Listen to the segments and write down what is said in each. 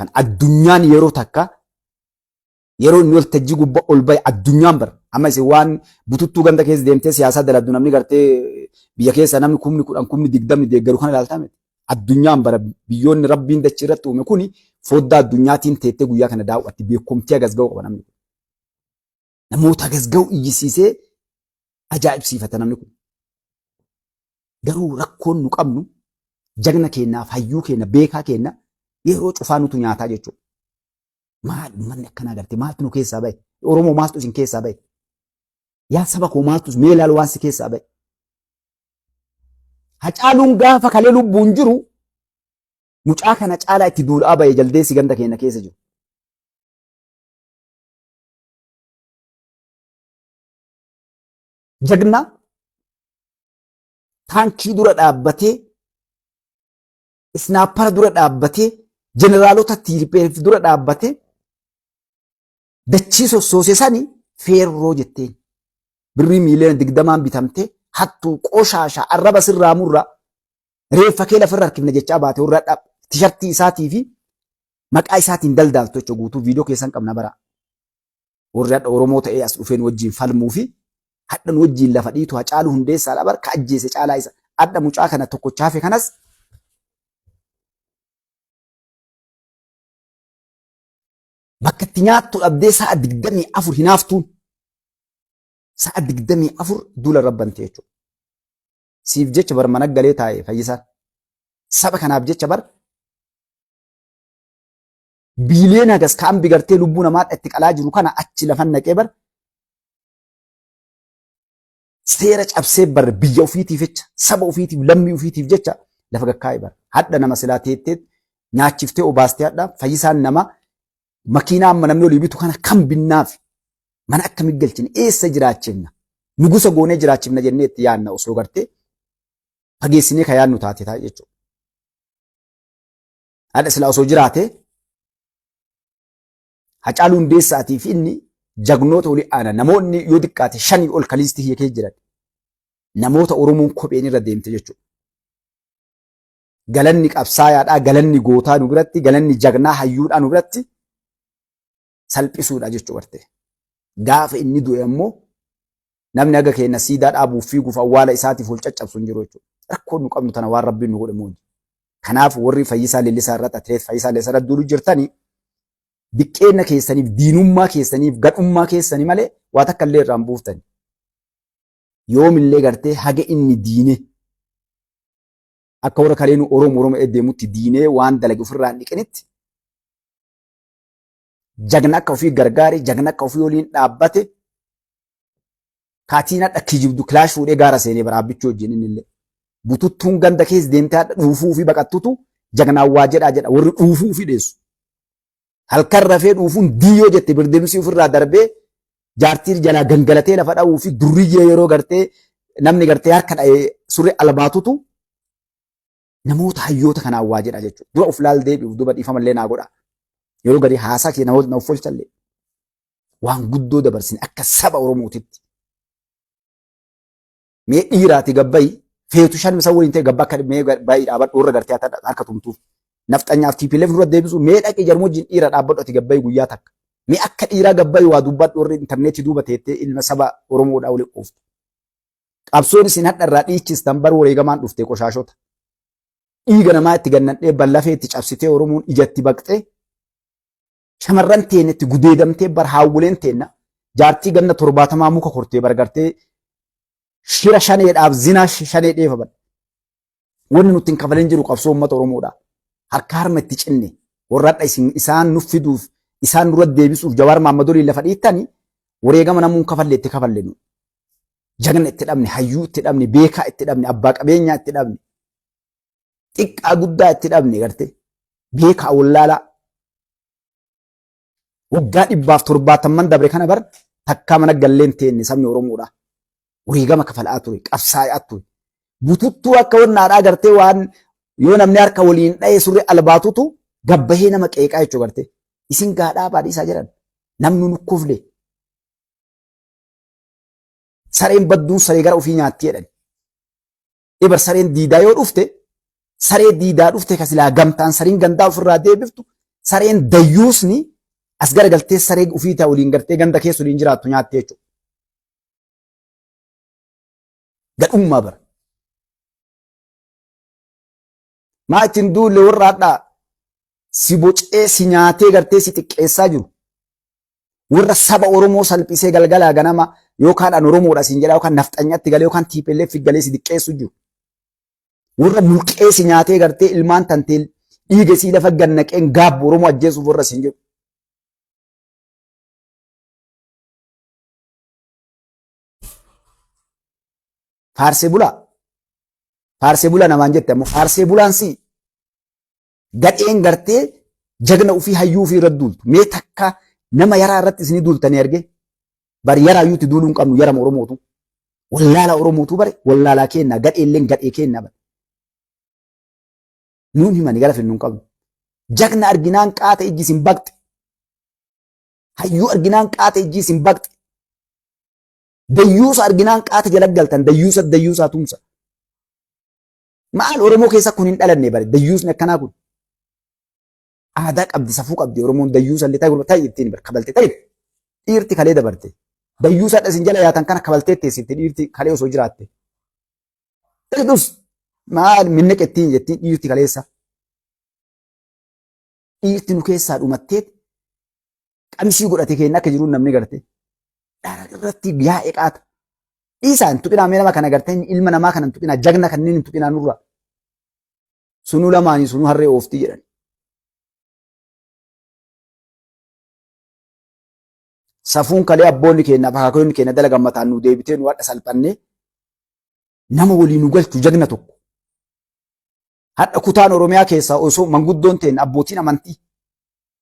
Kan addunyaan yeroo takka yeroo inni waltajjii gubbaa ol bahe addunyaan bara. Amma isin waan bututtuu ganda keessa deemtee siyaasaa daladdu namni gartee biyya keessa namni 10,000 20,000 deeggaru kana ilaaltaa miti. Addunyaan bara biyyoonni rabbiin dachii irratti uume kuni foddaa addunyaatiin teettee guyyaa kana daawwatti beekumtii hagas ga'u qaba namni kun. Namoota hagas ga'u iyyisiisee ajaa'ibsiifata namni kun. Garuu rakkoon nu qabnu jagna keenyaaf hayyuu keenya beekaa keenya yeroo cufaa nutu nyaataa jechuudha. Maal uummanni akkanaa garte maaltu nu keessaa bahe? Oromoo maaltu isin keessaa bahe? Yaa saba koo maaltu mee ilaal waan si keessaa bahe? Hacaaluun gaafa kalee lubbuun jiru mucaa kana caalaa itti duulaa bahe jaldeessi ganda keenya keessa jiru. Jagna taankii dura dhaabbatee isnaappara dura dhaabbatee jeneraalota TPLF dura dhaabbatee dachii sossoose sani feerroo jetteen birrii miiliyoona 20n bitamtee hattuu qoshaasha arraba sirraa murra reeffa kee lafarra harkifna jechaa baate warra tishartii isaatii fi maqaa isaatiin daldaaltu jechuudha guutuu viidiyoo keessan qabna bara. Warri hadha Oromoo ta'ee as dhufeen wajjin falmuu fi hadha nu wajjin lafa dhiitu Hacaaluu Hundeessaadha bar ka ajjeese caalaa isa. Hadha mucaa kana tokkocha hafe kanas bakka itti nyaattu dhabdee sa'a 24 hinaaftuun sa'a 24 duula rabbante jechuudha. Siif jecha bar mana galee taa'e fayyisaan. Saba kanaaf jecha bar biiliyoona hagas kaan bigartee lubbuu namaa itti qalaa jiru kana achi lafan naqee bar seera cabsee bar biyya ofiitiif jecha saba ofiitiif lammii ofiitiif jecha lafa gakkaa'e bar hadha nama silaa teettee nyaachiftee obaastee hadha fayyisaan nama makiinaa amma namni olii bitu kana kam binnaaf mana akkamitti galchine eessa jiraachifna nugusa goonee jiraachifna jennee itti yaadna osoo gartee fageessinee ka yaadnu taate taa'e jechuudha. Haadha silaa osoo jiraate Hacaaluu Hundeessaatii fi inni jagnoota olii aana namoonni yoo xiqqaate shanii ol kaliistii kiyya keessa jiran namoota Oromoon kopheen irra deemte jechuudha. Galanni qabsaayaadhaa, galanni gootaa nu biratti, galanni jagnaa hayyuudhaa nu biratti salphisuudha jechuudha barte. Gaafa inni du'e ammoo namni haga keenya siidaa dhaabuuf fiiguuf awwaala isaatiif ol caccabsu hin jiru jechuudha. Rakkoon nu qabnu tana waan rabbiin nu godhe moo. Kanaaf warri Fayyisaa Leellisaa irratti atileet Fayyisaa Leellisaa irratti duulu jirtanii diqqeenna keessaniif diinummaa keessaniif gadhummaa keessanii malee waa takka illee irraan buuftani. Yoomillee gartee haga inni diine akka warra kaleenu Oromoo Oromoo deemutti diinee waan dalage ofirraa hin dhiqinitti jagna akka ofii gargaare jagna akka ofii waliin dhaabbate kaatiin hadha kijibdu kilaash fuudhee gaara seenee bara abbichuu wajjin inni illee. Bututtuun ganda keessa deemtee hadha dhuufuu fi baqattutu jagnaan waa jedhaa jedha warri dhuufuu fi dheessu. Halkan rafee dhuufuun diyyoo jette birdimsii ofirraa darbee jaartii jalaa gangalatee lafa dha'uu fi durriyyee yeroo gartee namni gartee harka dha'ee surree albaatutu namoota hayyoota kanaan waa jedha jechuudha. Dura of laal deebi'uuf duba dhiifamallee naa godha. Yeroo gadi haasaa kee namoota na of folchallee waan guddoo dabarsine akka saba Oromootitti. Mee dhiiraati gabbayi feetu shan isa waliin ta'e gabba akka mee baay'ee dhaabadhu warra gartee harka tumtuuf. Nafxanyaaf TPLF dura deebisu mee dhaqi jarmoo wajjin dhiira dhaabbadhu ati gabbayi guyyaa takka. Mee akka dhiiraa gabbayi waa dubbadhu warri intarneetii duuba teettee ilma saba Oromoodhaa waliin ooftu. Qabsoon isin hadha irraa dhiichistan bar wareegamaan dhufte qoshaashota. Dhiiga namaa itti gannadhee ballafee itti cabsitee Oromoon ijatti baqxee shamarran teenya itti gudeedamtee bar haawwoleen teenna jaartii ganna 70 muka kortee bar gartee shira shaneedhaaf zinaa shanee dheefa bar. Wanni nutti hin kafalin jiru qabsoo uummata Oromoodha. Harka harma itti cinne warra hadha isin isaan nu fiduuf isaan dura deebisuuf Jawaar Mahaammad waliin lafa dhiittani wareegama namuun kafalle itti kafalle nu. Jagna itti dhabne, hayyuu itti dhabne, beekaa itti dhabne, abbaa qabeenyaa itti dhabne, xiqqaa guddaa itti dhabne garte beekaa wallaalaa. Waggaa 170n dabre kana bar takkaa mana galleen teenne sabni Oromoodha. Wareegama kafalaa ture, qabsaa'aa ture. Bututtuu akka wannaadhaa gartee waan yoo namni harka waliin dha'e surree albaatutu gabbahee nama qeeqaa jechuu gartee. Isin gaadhaa baadhiisaa jedhan. Namni nu kofle. Sareen badduun saree gara ofii nyaatti jedhan. Ebar sareen diidaa yoo dhufte saree diidaa dhufte ka silaa gamtaan sariin gandaa ofirraa deebiftu Sareen dayyuusni as garagaltee saree ufii ta'e waliin gartee ganda keessa waliin jiraattu nyaatte jechuudha. Gadhummaa bara. Maa ittiin duulle warra hadhaa si bocee si nyaatee gartee si xiqqeessaa jiru. Warra saba Oromoo salphisee galgalaa ganama yookaan an Oromoodha siin jedhaa yookaan nafxanyatti galee yookaan TPLF galee si xiqqeessu jiru. Warra mulqee si nyaatee gartee ilmaan tantee dhiiga sii lafa gannaqeen gaabbu Oromoo ajjeesuuf warra siin jedhu. Faarsee bulaa. Faarsee bulaa namaan jette ammoo faarsee bulaan si gadheen gartee jagna ofii hayyuu ofii irratti duultu. Mee takka nama yaraa irratti isinii duultanii arge bari yaraa iyyuu itti duuluu hin qabnu yarama Oromootu. Wallaalaa Oromootu bare wallaalaa keenna gadheelleen gadhee keenna bare. Nuun himani gara finnu hin qabnu. Jagna arginaan qaata ijji isin baqxe. Hayyuu arginaan qaata ijji isin baqxe. Dayyuusa arginaan qaata jala galtan dayyuusa dayyuusaa tumsa. Maal Oromoo keessa kun hin dhalanne bare dayyuusni akkanaa kun. Aadaa qabdi safuu qabdi Oromoon dayyuusa illee ta'e ta'e ittiin bare kabalte ta'e dhiirti kalee dabarte. Dayyuusa hadha isin jala yaatan kana kabaltee teessifti dhiirti kalee osoo jiraatte. Ta'e maal minneqa ittiin jettiin dhiirti kaleessa. Dhiirti nu keessaa dhumatteet qamisii godhate keenya akka jiruun namni garte. Dhara irratti yaa'e qaata. Dhiisaa hin tuqinaa mee nama kana gartee ilma namaa kana hin tuqinaa jagna kanneen hin tuqinaa nurra. Sunuu lamaanii sunuu harree ooftii jedhan. Safuun kalee abboonni keenya akaakoonni keenya dalagan mataan nu deebitee nu hadha salphannee nama walii nu galchu jagna tokko. Hadha kutaan Oromiyaa keessaa osoo manguddoon teen abbootiin amantii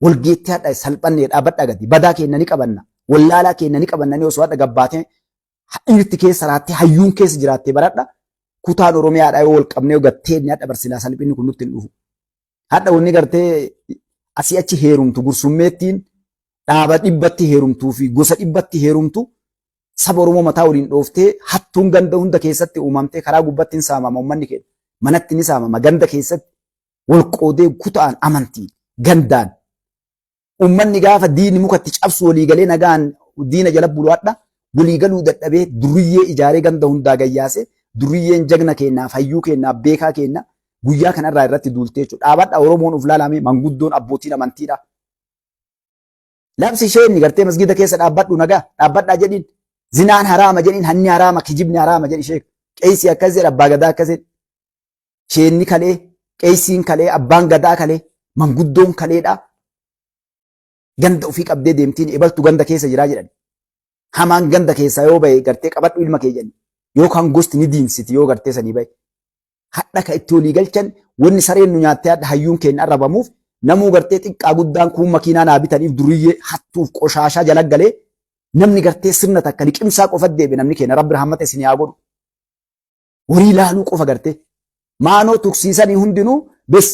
walgeetti hadha salphannee dhaabadha gadi badaa keenya ni qabanna wallaalaa keenya ni qabanna ni osoo hadha gabbaatee dhiirti keessa raattee hayyuun keessa jiraattee baradha kutaan Oromiyaadha yoo wal qabnee gattee inni hadha barsilaa salphinni kun nutti hin dhufu. Hadha wanni gartee asii achi heerumtu gursummeettiin dhaaba dhibbatti heerumtuu fi gosa dhibbatti heerumtu saba Oromoo mataa waliin dhooftee hattuun ganda hunda keessatti uumamtee karaa gubbatti hin saamama uummanni keenya. Manatti ni saamama ganda keessatti wal qoodee kutaan amantiin gandaan. Uummanni gaafa diinni muka itti cabsu walii galee nagaan diina jala bulu hadha walii galuu dadhabee duriyyee ijaaree ganda hundaa gayyaase duriyyeen jagna keenyaaf hayyuu keenyaaf beekaa keenya guyyaa kanarraa irratti duultee jechuudha. Dhaabadha Oromoon of laalame manguddoon abbootiin amantiidha. Labsi isheen gartee masgida keessa dhaabbadhu nagaa dhaabbadhaa jedhiin zinaan haraama jedhiin hanni haraama kijibni haraama jedhi sheek qeesii akkas jedha abbaa gadaa akkas jedhi sheenni kalee qeesiin kalee abbaan gadaa kalee manguddoon kaleedha ganda ofii qabdee deemtiin ebaltu ganda keessa jiraa jedhan hamaan ganda keessaa yoo bahe gartee qabadhu ilma kee jedhan yookaan gosti ni diinsiti yoo gartee sanii bahe Hadha ka itti walii galchan wanni sareen nu nyaattee hadha hayyuun keenya arrabamuuf namuu gartee xiqqaa guddaan kuun makiinaa naa bitaniif duriyyee hattuuf qoshaashaa jala galee namni gartee sirna takka liqimsaa qofa deebi namni keenya rabbi rahmata isin haa godhu. Horii laaluu qofa gartee maanoo tuksiisanii hundinuu bes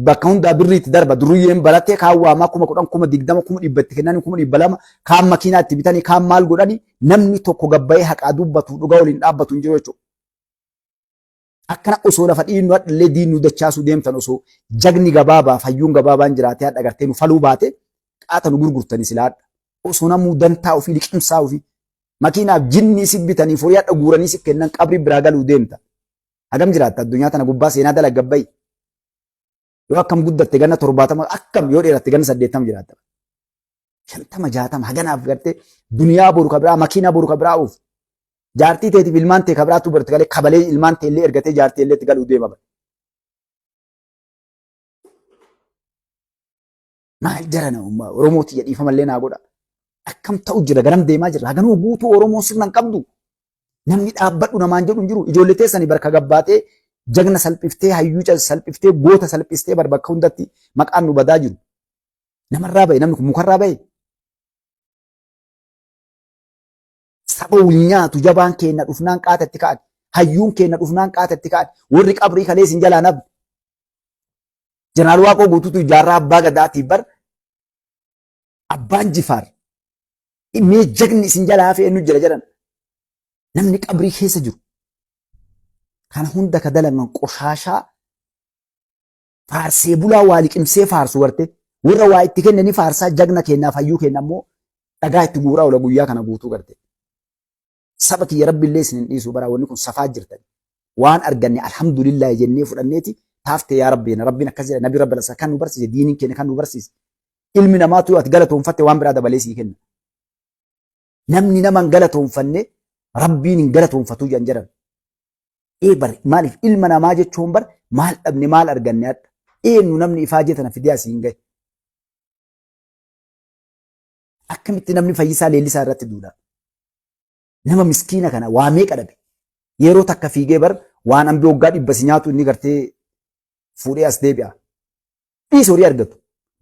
bakka hundaa birriitti darba duriyyeen baratee kaan waamaa 10,000 20,000 100,000 itti kennanii 200,000 kaan makiinaa itti bitanii kaan maal godhanii namni tokko gabbayee haqaa dubbatu dhugaa waliin dhaabbatu hin jiru jechuudha. Akkana osoo lafa dhiinnu hadhallee diinnu dachaasuu deemtan osoo jagni gabaabaa fayyuun gabaabaan jiraatee hadha gartee nu faluu baate qaata nu gurgurtani silaa hadha. Osoo namuu dantaa ofii liqimsaa ofii makiinaaf jinnii si bitanii furii hadha guuranii si kennan qabrii biraa galuu deemta. Hagam jiraatta addunyaa tana gubbaa seenaa dalagga bayi. Yoo akkam guddatte ganna 70 akkam yoo dheeratte ganna 80 jiraatta. 50 60 haganaaf gartee duniyaa boru ka biraa makiinaa boru ka biraa oofu. Jaartii teetiif ilmaan tee ka biraatu barti galee kabalee ilmaan tee illee ergatee jaartii illee itti galuu deema bara. Maal jarana ummaa Oromoo tiyya dhiifamallee naa godha. Akkam ta'u jira garam deemaa jira haganuu guutuu Oromoon sirna hin qabdu. Namni dhaabbadhu namaan jedhu hin jiru. Ijoollee teessanii barka gabbaatee jagna salphiftee hayyuu salphiftee goota salphistee bar bakka hundatti maqaan nu badaa jiru. Namarraa bahe namni kun mukarraa bahe. Saba wal nyaatu jabaan keenya dhufnaan qaata itti ka'an. Hayyuun keenya dhufnaan qaata itti ka'an. Warri qabrii kalee isin jalaa nabne. Jeneraal Waaqoo Guutuutu jaarraa abbaa gadaatiif bar abbaan jifaar mee jagni isin jalaa hafe eenyu jira jedhan. Namni qabrii keessa jiru. Kana hunda ka dalagan qoshaashaa faarsee bulaa waa liqimsee faarsu warte Warra waa itti kenne ni faarsaa jagna keenyaaf hayyuu keenya ammoo dhagaa itti guuraa oola guyyaa kana guutuu garte. Saba kiyya rabbi illee isin hin dhiisu bara wanni kun safaa jirtan. Waan arganne alhamdulillah jennee fudhanneeti taafte yaa rabbi jenna. Rabbiin akkas jedha nabi rabbi lasa kan nu barsiise diiniin keenya kan nu barsiise. Ilmi namaatu yoo ati galatoonfatte waan biraa dabalee sii kenna. Namni nama hin galatoonfanne rabbiin hin galatoonfatu jedhan jedhan. Ee bar maaliif ilma namaa jechuun bar maal dhabne maal arganne hadha. Eenyu namni ifaajee tana fidee asiin gahe. Akkamitti namni Fayyisaa Leellisaa irratti duula? Nama miskiina kana waa meeqa dhabe? Yeroo takka fiigee bar waan ambi waggaa dhibba si nyaatu inni gartee fuudhee as deebi'a. Dhiis horii argatu.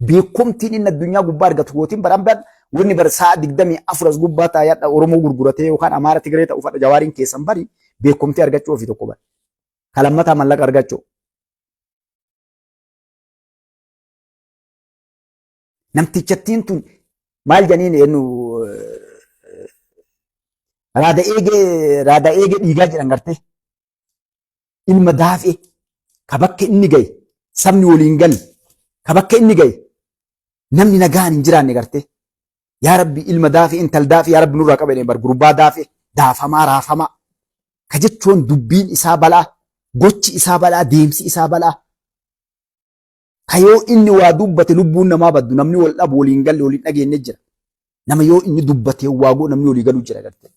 Beekumtiin inni addunyaa gubbaa argatu gootiin bar ambaan wanni bar sa'a 24 as gubbaa taa'ee hadha Oromoo gurguratee yookaan Amaara Tigree ta'u fadha Jawaariin keessan bari beekumtii argachuu ofii tokko bar. Kalammataa mallaqa argachuu. Namtichattiin tun maal janiin eenyu raada eegee raada eegee dhiigaa jedhan gartee ilma daafee ka bakka inni gahe sabni waliin galle ka bakka inni gahe namni nagaan hin jiraanne gartee yaa rabbi ilma daafee intal daafee yaa rabbi nurraa qabane bar gurbaa daafee daafamaa raafamaa ka jechuun dubbiin isaa balaa gochi isaa balaa deemsi isaa balaa Ka yoo inni waa dubbate lubbuun namaa baddu namni wal dhabu waliin galle waliin dhageenye jira. Nama yoo inni dubbatee waa godhu namni walii galu jira gartee.